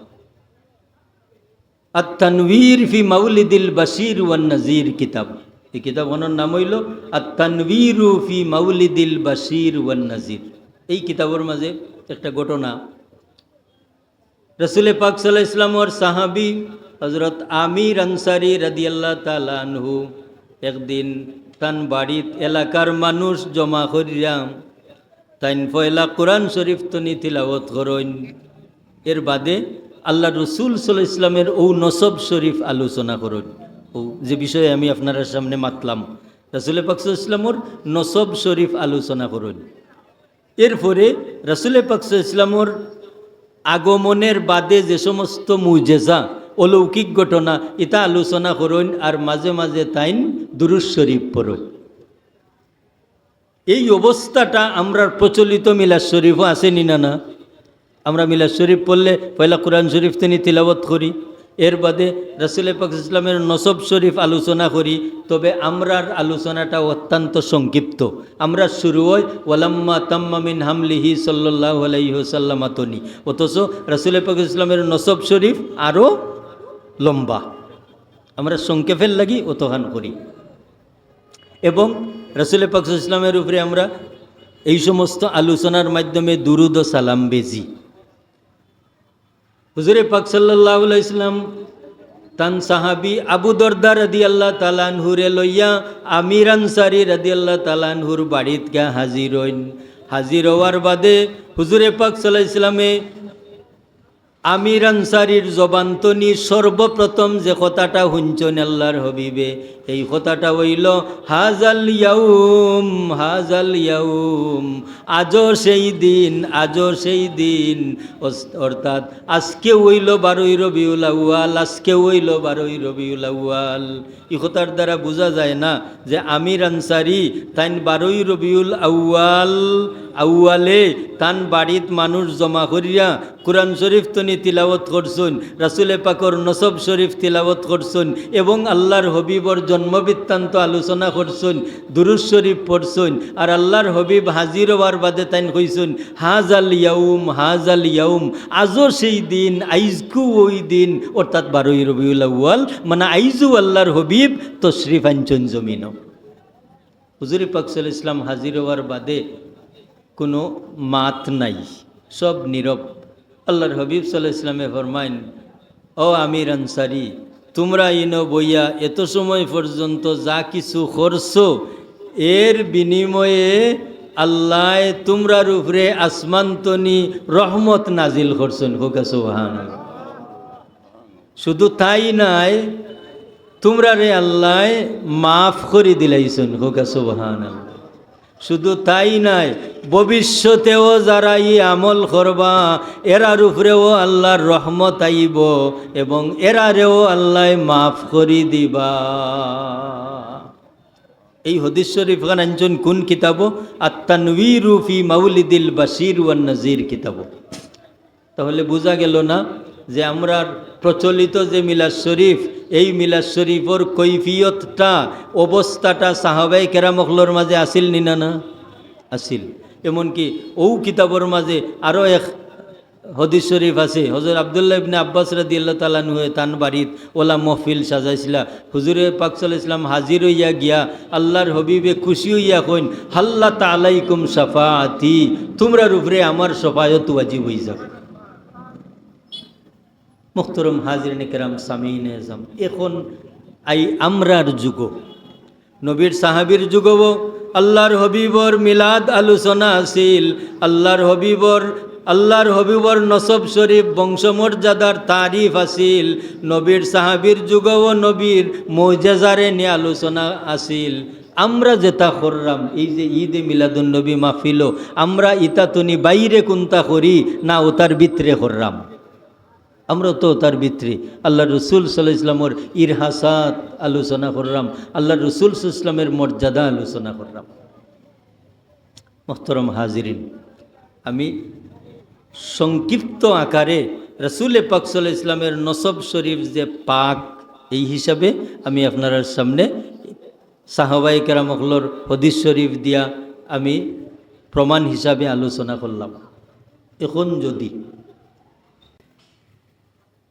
আত-তানবীর ফি মাওলিদিল বাশীর ওয়ান নাযীর কিতাব। এই কিতাবখানর নাম অইলো আত-তানবীরু ফি মাওলিদিল বাশীর ওয়ান নাযীর। এই কিতাবর মাঝে একটা ঘটনা, রাসূলে পাক সাল্লাল্লাহু আলাইহি ওয়াসাল্লামর সাহাবী হযরত আমির আনসারী রাদিয়াল্লাহু তাআলা আনহু একদিন তান বাড়িত এলাকার মানুষ জমা করিয়া তাইন পয়লা কোরআন শরীফ তনি তিলাওয়াত করইন। এর বাদে আল্লাহর রসুল সাল্লাল্লাহু আলাইহি ওয়াসাল্লামের অউ নসব শরীফ আলোচনা করইন। অউ যে বিষয়ে আমি আপনারার সামনে মাতলাম, রাসূলে পাক সাল্লাল্লাহু আলাইহি ওয়াসাল্লামর নসব শরীফ আলোচনা করইন। এরপরে রাসূলে পাক সাল্লাল্লাহু আলাইহি ওয়াসাল্লামর আগমনের বাদে যে সমস্ত মুজেজা, অলৌকিক ঘটনা, ইতা আলোচনা করইন, আর মাঝে মাঝে তাইন দুরূদ শরীফ পড়ইন। এই অবস্থাটা আমরার প্রচলিত মিলাদ শরীফও আছে নি না, না? আমরা মিলাদ শরীফ পড়লে পয়লা কোরআন শরীফ তনি তিলাওয়াত করি, এর বাদে রাসূলে পাক সাল্লাল্লাহু আলাইহি ওয়াসাল্লামের নসব শরীফ আলোচনা করি, তবে আমরার আলোচনাটা অত্যন্ত সংক্ষিপ্ত। আমরার শুরু অয় ওয়ালাম্মা তাম্মা মিন হামলিহি সাল্লাল্লাহু আলাইহি ওয়াসাল্লাম তনি, অথচ রাসূলে পাক সাল্লাল্লাহু আলাইহি ওয়াসাল্লামের নসব শরীফ আরও লম্বা। আমরা সংক্ষেপের লাগি অতখান করি। এবং রাসূলে পাক সাল্লাল্লাহু আলাইহি ওয়াসাল্লামের উপরে আমরা এই সমস্ত আলোচনার মাধ্যমে দুরূদ ও সালাম বেজি। হুজুরে পাক সাল্লাল্লাহু আলাইহি ওয়াসাল্লাম তান সাহাবী আবু দরদা রাদিয়াল্লাহু তাআলা আনহুরে লইয়া আমির আনসারী রাদিয়াল্লাহু তাআলা আনহুর বাড়িত গিয়া হাজির অইন। হাজির অওয়ার বাদে হুজুরে পাক সাল্লাল্লাহু আলাইহি ওয়াসাল্লামে আমির আনসারীর জবান তনি সর্বপ্রথম যে কথাটা হুনছইন আল্লাহর হবিবে, এই কথাটা অইলো, "হাযাল ইয়াউম, হাযাল ইয়াউম, আজও সেই দিন, আজও সেই দিন।" অস-, অর্থাৎ আজকে অইলো বারোই রবিউল আউয়াল, আজকে অইলো বারোই রবিউল আউয়াল। ই কথার দ্বারা বুঝা যায় না যে আমির আনসারী তাইন বারোই রবিউল আউয়াল, আউয়ালে তান বাড়িত মানুষ জমা করিয়া কোরআন শরীফ তনি তিলাওয়াত করছইন, রাসূলে পাকর নসব শরীফ তিলাওয়াত করছইন এবং আল্লাহর হবিবর জন্ম বৃত্তান্ত আলোচনা করছইন, দুরূদ শরীফ পড়ছইন, আর আল্লাহর হবিব হাজির অওয়ার বাদে তাইন কইছইন, "হাযাল ইয়াউম, হাযাল ইয়াউম, আজও সেই দিন, আইজকু ওই দিন", অর্থাৎ বারোই রবিউল আউয়াল, মানে আইজও আল্লাহর হবিব তশরিফ আনছইন জমিনো। হুজুরে পাক সাল্লাল্লাহু আলাইহি ওয়াসাল্লাম হাজির অওয়ার বাদে কুনু মাত নাই, সব নীরব। আল্লাহর হবিব সাল্লাল্লাহু আলাইহি ওয়াসাল্লামে ফরমাইন, "ও আমির আনসারী, তুমরা ইনো বইয়া এত সময় পর্যন্ত যা কিছু করছো, এর বিনিময়ে আল্লায় তুমরার উপরে আসমান তনি রহমত নাজিল করছইন।" কউক্কা সুবহানাল্লাহ। শুধু তাই নায়, তুমরারে আল্লায় মাফ করি দিলাইছইন। কউক্কা সুবহানাল্লাহ। শুধু তাই নায়, ভবিষ্যতেও যারা ই আমল করবা, এরার উপরেও আল্লাহর রহমত আইবো এবং এরারেও আল্লায় মাফ করি দিবা। এই হাদিস শরীফ খান আনছইন কুন কিতাবো? আত-তানবীরু ফি মাওলিদিল বাশীর ওয়ান নাযীর কিতাবো। তাহলে বুঝা গেল না যে আমরার প্রচলিত যে মিলাদ শরীফ, এই মিলাদ শরীফর কৈফিয়তটা, অবস্থাটা সাহাবায়ে কেরাম অকলর মাঝে আছিল নি না, না? আছিল। এমনকি অউ কিতাবর মাজে আরো এক হাদিস শরিফ আছে, হজরত আব্দুল্লাহ ইবনে আব্বাস রাদিয়াল্লাহু তাআলা আনহুয়ে তান বাড়িত অলা মহফিল সাজাইছিলা। হুজুরে পাক সাল্লাল্লাহু আলাইহি ওয়াসাল্লাম হাজির অইয়া গিয়া আল্লার হবিবে খুশি অইয়া কইন, "হাল্লাত আলাইকুম শাফাআতি, তুমরার উপরে আমার শফায়ত ওয়াজিব অইযাক।" মুহতরম হাজিরিনে কেরাম, সামিইনে আজম, এখন আই আমরার যুগো, নবীর সাহাবীর যুগো আল্লার হবিবর মিলাদ আলোচনা আছিল, আল্লার হবিবর, আল্লার হবিবর নসব শরিফ, বংশমর্যাদার তারিফ আছিল, নবীর সাহাবীর যুগো নবীর মৌজেজারে নিয়া আলোচনা আছিল। আমরা যেতা কররাম, এই যে ঈদে মিলাদুন নবী মাহফিলো, আমরা ইতা তনি বাইরে কুন্তা করি না অতার ভিতরে কররাম? আমরা তো অতার ভিতরে আল্লার রসুল সাল্লাল্লাহু আলাইহি ওয়াসাল্লামর ইরহাসাত আলোচনা কররাম, আল্লার রসুল সাল্লাল্লাহু আলাইহি ওয়াসাল্লামের মর্যাদা আলোচনা কররাম। মুহতরম হাজিরিন, আমি সংক্ষিপ্ত আকারে রসুলে পাক সাল্লাল্লাহু আলাইহি ওয়াসাল্লামের নসব শরিফ যে পাক, এই হিসাবে আমি আপনারার সামনে সাহাবায়ে কেরাম অকলর হাদিস শরিফ দিয়া আমি প্রমাণ হিসাবে আলোচনা করলাম। এখন যদি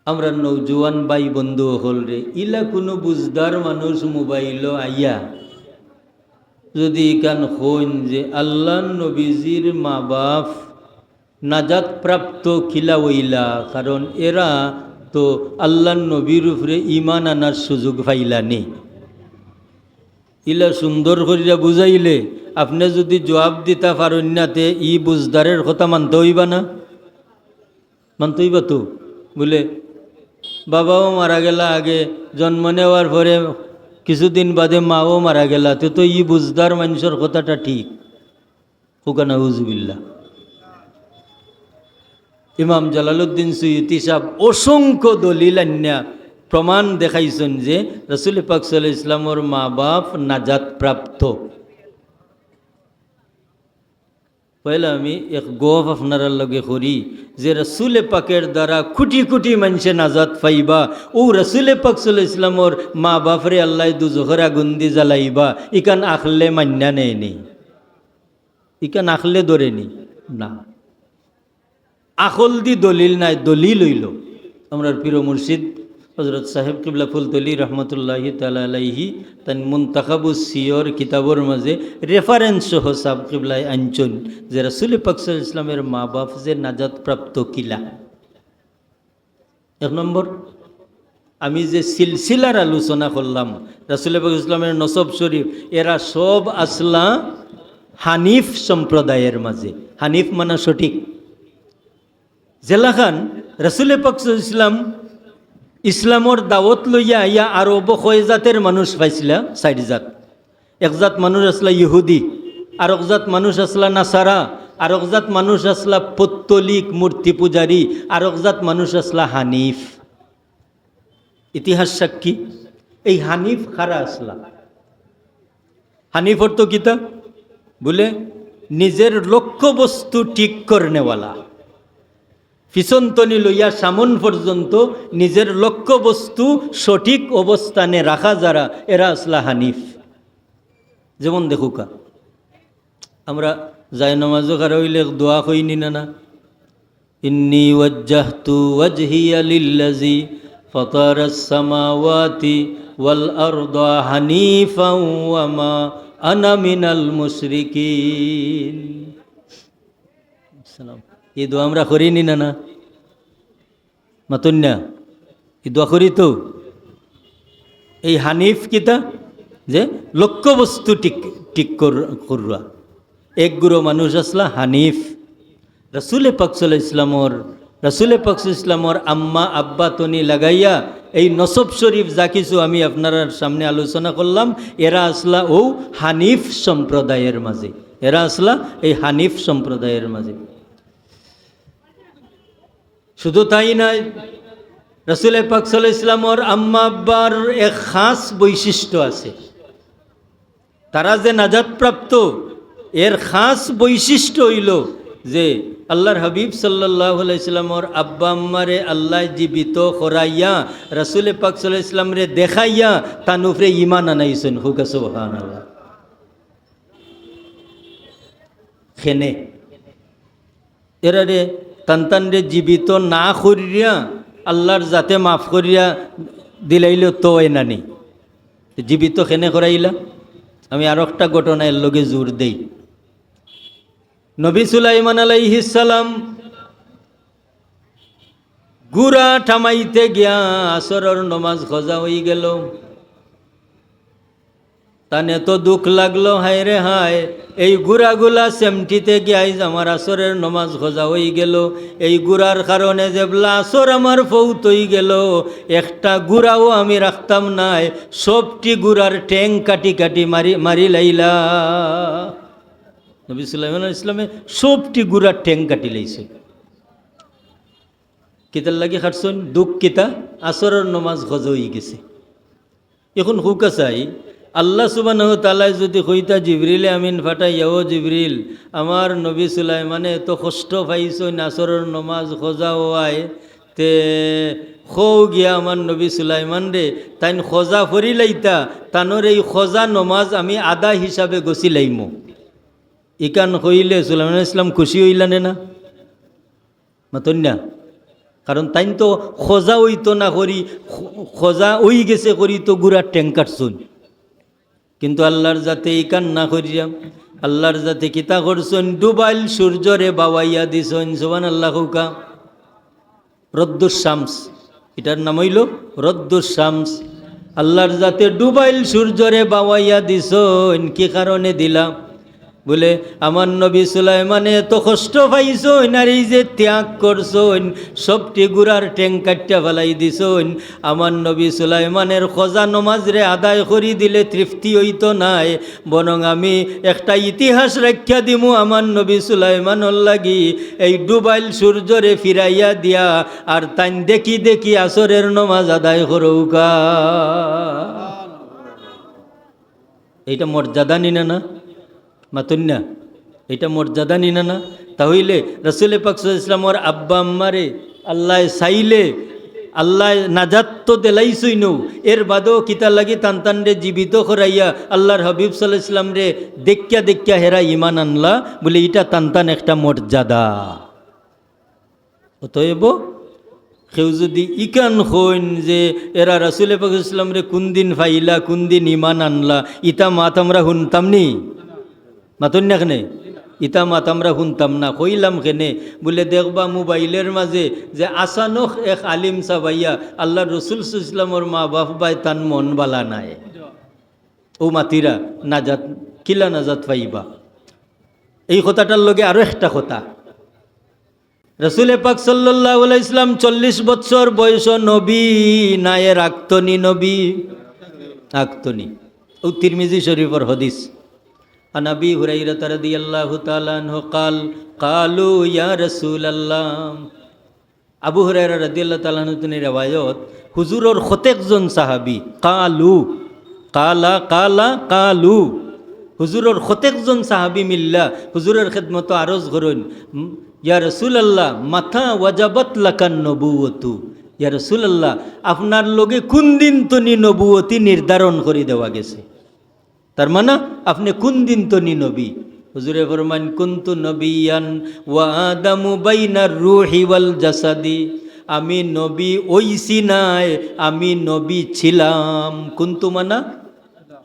আমরা নওজোয়ান ভাই বন্ধু অকলরে, ইলা কুনু বুঝদার মানুষ মোবাইলো আইয়া যদি ইখান কইন যে আল্লার নবীজির মা বাপ নাজাত প্রাপ্ত কিলা অইলা, কারণ এরা তো আল্লার নবীর উপরে ইমান আনার সুযোগ পাইলা নি। ইলা সুন্দর করিয়া বুঝাইলে আপনে যদি জুয়াব দিতা পারইন না, তে ই বুঝদারের কথা মানতে অইবা না? মানতে অইবা তো? বুলে, বাবাও মারা গেলা আগে, জন্ম নেওয়ার পরে কিছুদিন বাদে মাও মারা গেলা, তে তো ই বুঝদার মানষর কথাটা ঠিক। কউক্কা নাউজুবিল্লাহ। ইমাম জালালউদ্দিন সুয়ুতী সাব অসংখ্য দলিল আনিয়া প্রমাণ দেখাইছইন যে রসুলে পাক সাল্লাল্লাহু আলাইহি ওয়াসাল্লামর মা বাপ নাজাত প্রাপ্ত। পয়লা আমি এক গফ আপনারার লগে করি যে রসুলে পাকের দ্বারা কুটি কুটি মানষে নাজাত পাইবা, অউ রসুলে পাক সাল্লাল্লাহু আলাইহি ওয়াসাল্লামর মা বাপরে আল্লায় দুজখর আগুন দি জ্বালাইবা, ইখান আখলে মাইন্না নেয় নি? ইখান আখলে ধরে নি? না। আখল দি দলিল নায়, দলিল অইলো আমরার পীর মুর্শিদ হজরত সাহেব কিবলা ফুলতলি রহমতুল্লাহি তাআলা আলাইহি তান মুনতাখাবুস সিয়র কিতাবর মাজে reference সহ সাব কিবলায় আনছইন যে রাসুলে পাক সাল্লাল্লাহু আলাইহি ওয়াসাল্লামের মা বাপ যে নাজাত প্রাপ্ত কিলা। এক নম্বর, আমি যে সিলসিলার আলোচনা করলাম, রাসুলে পাক ইসলামের নসব শরীফ, এরা সব আছলা হানিফ সম্প্রদায়ের মাজে। হানিফ মানে সঠিক। যেলাখান রাসুলে পাক সাল্লাল্লাহু আলাইহি ওয়াসাল্লাম ইসলামর দাওয়াত লইয়া আইয়া আরব কয় জাতের মানুষ পাইছিলা, চাইর জাত। এক জাত মানুষ আছলা ইহুদি, আরক জাত মানুষ আছলা নাসারা, আরক জাত মানুষ আছলা পত্তলিক মূর্তি পূজারী, আরক জাত মানুষ আছলা হানিফ। ইতিহাস সাক্ষী, এই হানিফ কারা আছলা? হানিফ অর্থ কিতা? বুলে, নিজের লক্ষ্যবস্তু ঠিক করনেওয়ালা। পিছন তনি লইয়া সামন পর্যন্ত নিজের লক্ষ্যবস্তু সঠিক অবস্থানে রাখা যারা, এরা আছলা হানিফ। যেমন দেখউক্কা, আমরা জায়নামাজো খাড়া অইলে এক দোয়া কই নি না, না? إني وجهت وجهي للذي فطر السماوات والأرض حنيفا وما أنا من المشركين। সালাম। এই দোয়া আমরা করি নি না, না? মাতইন না? এই দোয়া করি তো। এই হানিফ কিতা? যে লক্ষ্যবস্তু ঠিক, ঠিক কর-, কররা। এক গুরু মানুষ আছলা হানিফ। রাসুলে পাক সাল্লাল্লাহু আলাইহি ওয়াসাল্লামর, রাসুলে পাক সাল্লাল্লাহু আলাইহি ওয়াসাল্লামর আম্মা আব্বা তনি লাগাইয়া এই নসব শরীফ যা কিছু আমি আপনারার সামনে আলোচনা করলাম, এরা আছলা অউ হানিফ সম্প্রদায়ের মাজে। এরা আছলা এই হানিফ সম্প্রদায়ের মাজে। শুধু তাই নায়, রাসুলে পাক সাল্লাল্লাহু আলাইহি ওয়াসাল্লামর আম্মা আব্বার এক খাস বৈশিষ্ট্য আছে। তারা যে নাজাত প্রাপ্ত, এর খাস বৈশিষ্ট্য অইলো যে আল্লার হাবিব সাল্লাল্লাহু আলাইহি ওয়াসাল্লামর আব্বা আম্মারে আল্লায় জীবিত করাইয়া, রাসুলে পাক সাল্লাল্লাহু আলাইহি ওয়াসাল্লামরে দেখাইয়া তান উপরে ইমান আনাইছইন। কউক্কা সুবহানাল্লাহ। খেনে। এরারে তান তানরে জীবিত না করিয়া আল্লাহর জাতে মাফ করিয়া দিলাইলে তো অয় না নি? জীবিত খেনে করাইলা? আমি আরো একটা ঘটনা এর লগে জোর দেই। নবী সুলাইমান আলাইহিস সালাম গুড়া থামাইতে গিয়া আসরর নমাজ কজা অইগেলো। তান এত দুখ লাগলো, হায় রে হায়, এই গুড়াগুলা সেমটিতে গিয়া আইজ আমার আসরর নমাজ কজা অইগেলো। এই গুড়ার কারণে যেবলা আসর আমার ফৌত অইগেলো, একটা গুড়াও আমি রাখতাম নায়, সবটি গুড়ার ঠেং কাটি কাটি মারি, মারিলাইলা। নবী সুলাইমান আলাইহিস সালামে সবটি গুড়ার ঠেং কাটিলাইছে। কিতার লাগি কাটছইন? দুখ কিতা? আসরর নমাজ কজা অইগেছে। এখন কউক্কা চাই, আল্লাহ সুবহানাহু ওয়া তাআলায় যুদি কইতা, "জিবরিলে আমিন ফাটাইয়া, ও জিবরিল, আমার নবী সুলাইমানে এত কষ্ট পাইছইন আসরর নমাজ কজা অওয়ায়, তে কও গিয়া আমার নবী সুলাইমানরে, তাইন কজা পড়িলাইতা, তানর এই কজা নমাজ আমি আদা হিসাবে গছিলাইমু।" ইখান কইলে সুলাইমান আলাইহিস সালাম খুশি অইলা নে না? মাতইন না? কারণ তাইন তো কজা অইতো না করি, ক-, কজা অইগেছে করি তো গুড়ার ঠেং কাটছইন। কিন্তু আল্লাহর জাতে ইখান না করিয়া, আল্লাহর জাতে কিতা করছইন? ডুবাইল সূর্যরে বাওয়াইয়া দিছইন। সুবহানাল্লাহ কউক্কা। রদ্দুস শামস, ইটার নাম অইলো রদ্দুস শামস। আল্লাহর জাতে ডুবাইল সূর্যরে বাওয়াইয়া দিছইন। কি কারণে দিলা? বুলে, আমার নবী সুলাইমানে এত কষ্ট পাইছইন, আর এই যে ত্যাগ করছইন, সবটি গুড়ার ঠেং কাটিয়া ফালাই দিছইন। আমার নবী সুলাইমানর কজা নমাজরে আদায় করি দিলে তৃপ্তি অইতো নায়, বরং আমি একটা ইতিহাস রাখিয়া দিমু আমার নবী সুলাইমানর লাগি, এই ডুবাইল সূর্যরে ফিরাইয়া দিয়া, আর তাইন দেখি দেখি আসরর নমাজ আদায় করউক্কা। এইটা মর্যাদা নি না, না? মাতইন না? এইটা মর্যাদা নি না, না? তা অইলে রাসূলে পাক সাল্লাল্লাহু আলাইহি ওয়াসাল্লামর আব্বা আম্মারে আল্লায় চাইলে, আল্লায় নাজাত তো দিলাইছইনউ, এর বাদেও কিতার লাগি তান তানরে জীবিত করাইয়া আল্লাহর হাবিব সাল্লাল্লাহু আলাইহি ওয়াসাল্লামরে দেখিয়া দেখিয়া হেরা ঈমান আনলা, বুলে ইটা তান তান একটা মর্যাদা। অতএব কেউ যুদি ইখান কইন যে এরা রাসূলে পাক সাল্লাল্লাহু আলাইহি ওয়াসাল্লামরে কুনদিন পাইলা, কুনদিন ঈমান আনলা, ইতা মাত আমরা হুনতাম নি? মাতইন না কেনে? ইতা মাত আমরা হুনতাম না। কইলাম কেনে? বুলে, দেখবা মোবাইলর মাঝে যে আচানক এক আলিম সাব আইয়া আল্লাহর রসুল সাল্লাল্লাহু আলাইহি ওয়াসাল্লামর মা বাপ বায় তান মন বালা নায়, অউ মাতিরা নাজাত, কিলা নাজাত পাইবা? এই কথাটার লগে আরো একটা কথা, রাসূলে পাক সাল্লাল্লাহু আলাইহি ওয়াসাল্লাম চল্লিশ বৎসর বয়সো নবী, না এর আগতো নি নবী? আগতো নি। অউ তিরমিজি শরীফর হাদিস। عن أبي هريرة رضي الله تعالى عنه قال قالوا يا رسول الله। আবু হুরায়রা রাদিয়াল্লাহু তাআলা আনহু থনে রেওয়ায়ত, হুজুরর কতেকজন সাহাবী, কালু, কালা, কালা, কালু। হুজুরর কতেকজন সাহাবী মিল্লা হুজুরর খেদমতো আরজ করইন, উম, ইয়া রাসূলুল্লাহ, মাতা ওয়াজাবাত লাকান নবুওয়াতু। ইয়া রাসূলুল্লাহ, আপনার লগে কুনদিন তনি নবুয়তি নির্ধারণ করি দেওয়া গেছে? তার মানে আপনে কুনদিন তনি নবী? হুজুরে ফরমাইন, "কুনতু নবিয়ান ওয়া আদামু বাইনার রুহি ওয়াল জাসাদি।" আমি নবী অইছি নায়, আমি নবী ছিলাম। কুনতু মানা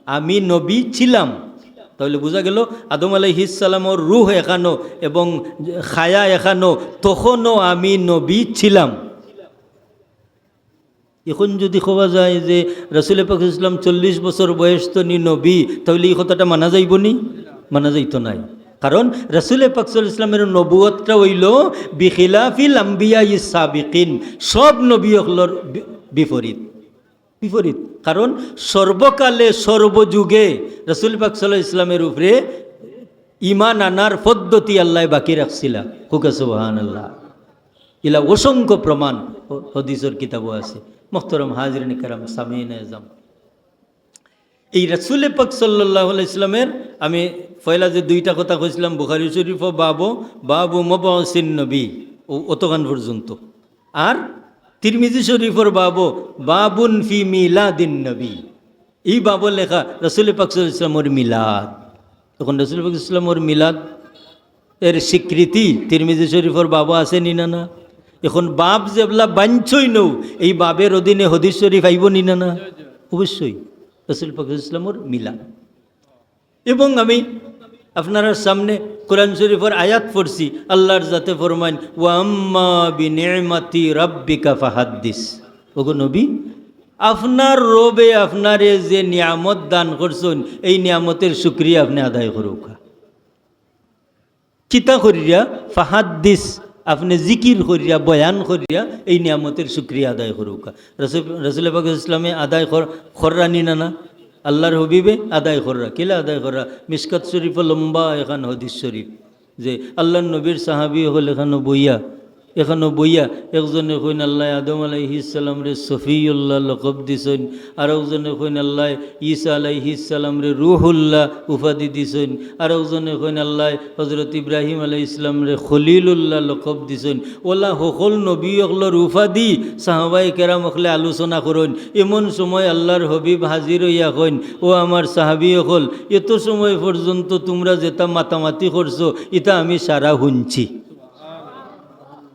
আমি নবী ছিলাম। তাইলে বুঝা গেল, আদম আলাইহিস সালামর রুহ এখানো এবং খায়া এখানো, তখনও আমি নবী ছিলাম। এখন যদি কওয়া যায় যে রাসূলে পাক সাল্লাল্লাহু আলাইহি ওয়াসাল্লাম চল্লিশ বছর বয়স তনি নবী, তাইলে এই কথাটা মানা যাইবো নি? মানা যাইতো নায়। কারণ রাসূলে পাক সাল্লাল্লাহু আলাইহি ওয়াসাল্লামের নবুয়তটা অইলো বিখিলাফিল আম্বিয়া ইস সাবিকিন, সব নবী অকলর বি-, বিপরীত। বিপরীত। কারণ সর্বকালে সর্বযুগে রাসূল পাক সাল্লাল্লাহু আলাইহি ওয়াসাল্লামের উপরে ঈমান আনার পদ্ধতি আল্লায় বাকি রাখছিলা। কউক্কা সুবহানাল্লাহ। ইলা অসংখ্য প্রমাণ হ-, হাদিসর কিতাবো আছে। মুহতারাম হাজিরিন কেরাম, সামিঈন এজাম, এই রাসূলে পাক সাল্লাল্লাহু আলাইহি ওয়াসাল্লামের আমি পয়লা যে দুইটা কথা কইছিলাম, বুখারী শরীফো বাবো, বাবু মাবআসিন নবী, অউ অতখান পর্যন্ত। আর তিরমিজি শরীফর বাবো, বাবুন ফি মিলাদিন নবী। এই বাবো লেখা রাসূলে পাক সাল্লাল্লাহু আলাইহি ওয়াসাল্লামর মিলাদ। এখন রাসূলে পাক সাল্লাল্লাহু আলাইহি ওয়াসাল্লামর মিলাদ এর স্বীকৃতি তিরমিজি শরীফর বাবো আছে নি না না? এখন বাব যেবলা বানছই নৌ, এই বাবের অধীনে হাদিস শরীফ আইবো নি না না? অবশ্যই। রাসূল পাক সাল্লাল্লাহু আলাইহি ওয়াসাল্লামর মিলাদ। এবং আমি আপনারার সামনে কোরআন শরীফর আয়াত পড়ছি, আল্লাহর জাতে ফরমাইন, "ওয়া আম্মা বিনি'মাতি রাব্বিকা ফাহাদ্দিস।" ওগো নবী, আপনার রবে আপনারে যে নিয়ামত দান করছইন, এই নিয়ামতের শুকরিয়া আপনে আদায় করুক্কা। কিতা করিয়া? ফাহাদ্দিস, আপনে জিকির করিয়া, বয়ান করিয়া এই নিয়ামতের শুকরিয়া আদায় করুক্কা। রাসূল, রাসূল পাক ইসলামে আদায় কর-, কররা নি না না? আল্লাহর হাবিবে আদায় কররা। কিলা আদায় কররা? মিশকাত শরীফো লম্বা এখান হাদিস শরীফ, যে আল্লাহর নবীর সাহাবী অকল এখানো বইয়া, এখানো বইয়া একজনে কইন, "আল্লাহ আদম আলাইহিস সালামরে সফিউল্লাহ লকব দিছইন", আরকজনে কইন, "আল্লাহ ঈসা আলাইহিস সালামরে রুহুল্লাহ উপাধি দিছইন", আরকজনে কইন, "আল্লাহ হযরত ইব্রাহিম আলাইহিস সালামরে খলিলুল্লাহ লকব দিছইন।" অলা হকল নবী অকলর উপাধি সাহাবায়ে কেরাম অকলে আলোচনা করইন। এমন সময় আল্লাহর হাবিব হাজির অইয়া কইন, "ও আমার সাহাবী অকল, এত সময় পর্যন্ত তুমরা যেতা মাতামাতি করছো, ইতা আমি সারা হুনছি।"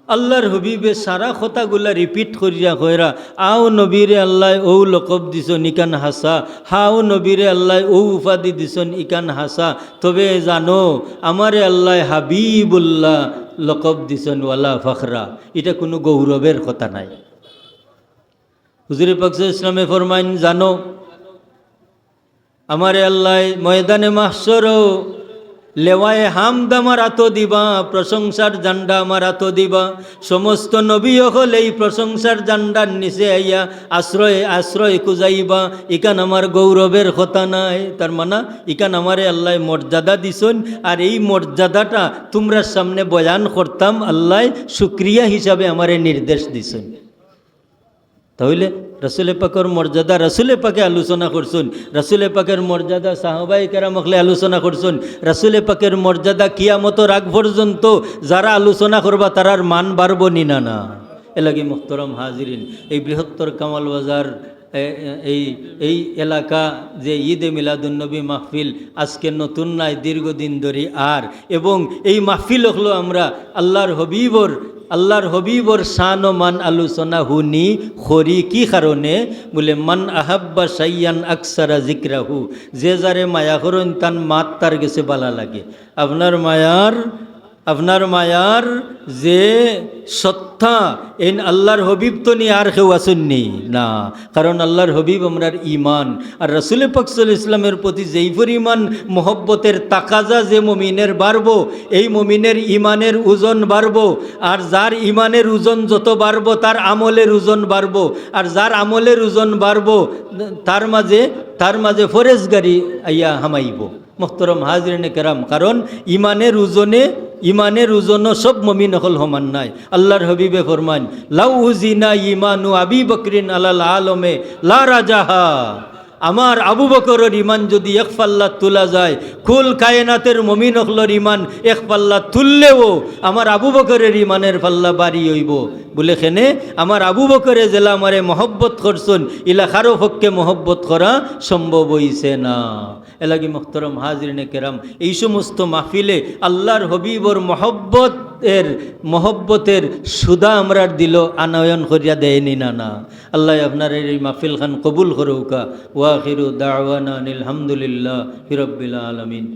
আল্লাহর হাবিবে সারা কথাগুলা repeat করিয়া কইরা, "আও নবীরে আল্লায় অউ লকব দিছইন ইখান হাছা, হাও নবীরে আল্লায় অউ উপাধি দিছইন ইখান হাছা, তবে জানো, আমারে আল্লায় হাবিবুল্লাহ লকব দিছইন, ওয়ালা ফখরা।" ইটা কুনু গৌরবের কথা নায়। হুজুরে পাক সাল্লাল্লাহু আলাইহি ওয়াসাল্লামে ফরমাইন, জানো, আমারে আল্লায় ময়দানে মাহশরো লেওয়ায়ে হামদ আমার আতো দিবা, প্রশংসার ঝান্ডা আমার আতো দিবা। সমস্ত নবী অকল এই প্রশংসার ঝান্ডার নিচে আইয়া আশ্রয়, আশ্রয় খুজাইবা। ইখান আমার গৌরবের কথা নায়, তার মানে ইখান আমারে আল্লায় মর্যাদা দিছইন, আর এই মর্যাদাটা তুমরার সামনে বয়ান করতাম, আল্লায় শুকরিয়া হিসাবে আমারে নির্দেশ দিছইন। তাহলে রাসূলে পাকর মর্যাদা রাসূলে পাকে আলোচনা করছইন, রাসূলে পাকের মর্যাদা সাহাবায়ে কেরাম অকলে আলোচনা করছইন, রাসূলে পাকের মর্যাদা কিয়ামতর আগ পর্যন্ত যারা আলোচনা করবা তারার মান বাড়বো নি না না? এলাগি মুহতরম হাজিরিন, এই বৃহত্তর কামাল বাজার, এ-, এ-, এই, এই এলাকা যে ঈদে মিলাদুন্নবী মাহফিল আজকে নতুন নায়, দীর্ঘদিন ধরি আর, এবং এই মাহফিল অকলো আমরা আল্লাহর হাবিবর, আল্লাহর হাবিবর শান ও মান আলোচনা হুনি করি। কি কারণে? বলে, "মান আহাব্বা শাইয়ান আকসারা যিকরাহু।" যে যারে মায়া করইন, তান মাত তার গেছে বালা লাগে। আপনার মায়ার, আপনার মায়ার যে সত্তা, এইন আল্লাহর হাবিব তো নি, আর কেউ আছইন নি? না। কারণ আল্লাহর হাবিব আমরার ঈমান। আর রাসূলে পাক সাল্লাল্লাহু আলাইহি ওয়াসাল্লামের প্রতি যেই পরিমাণ মহব্বতের তাকাজা যে মুমিনের বাড়বো, এই মুমিনের ঈমানের ওজন বাড়বো। আর যার ঈমানের ওজন যত বাড়বো, তার আমলের ওজন বাড়বো। আর যার আমলের ওজন বাড়বো, তার মাঝে, তার মাঝে ফরেজগারি আইয়া হামাইবো। মুহতরম হাজিরিনে কেরাম, কারণ ঈমানের ওজনে, ঈমানের ওজনও সব মুমিন অকল সমান নায়। আল্লাহর হাবিবে ফরমাইন, "লাউ উজিনা ঈমানু আবি বকরিন আলাল আলমে লা রাজাহা।" আমার আবু বকরর ঈমান যদি এক পাল্লাত তুলা যায়, কুল কায়নাতের মুমিন অকলর ঈমান এক পাল্লাত তুললেও আমার আবু বকরের ঈমানের পাল্লা ভারি অইবো। বলে, কেনে? আমার আবু বকরে যেলা আমারে মহব্বত করছইন, ইলা কারো পক্ষে মহব্বত করা সম্ভব অইছে না। এলাগি মুহতরম হাজিরিনে কেরাম, এই সমস্ত মাহফিলে আল্লাহর হাবিবর মহব্বতের, মহব্বতের সুধা আমরার দিলো আনয়ন করিয়া দেয় নি না না? আল্লায় আপনারার এই মাহফিল খান কবুল করউক্কা। ওয়া আখিরু দাওয়ানা আনিল হামদুলিল্লাহি রাব্বিল আলামিন।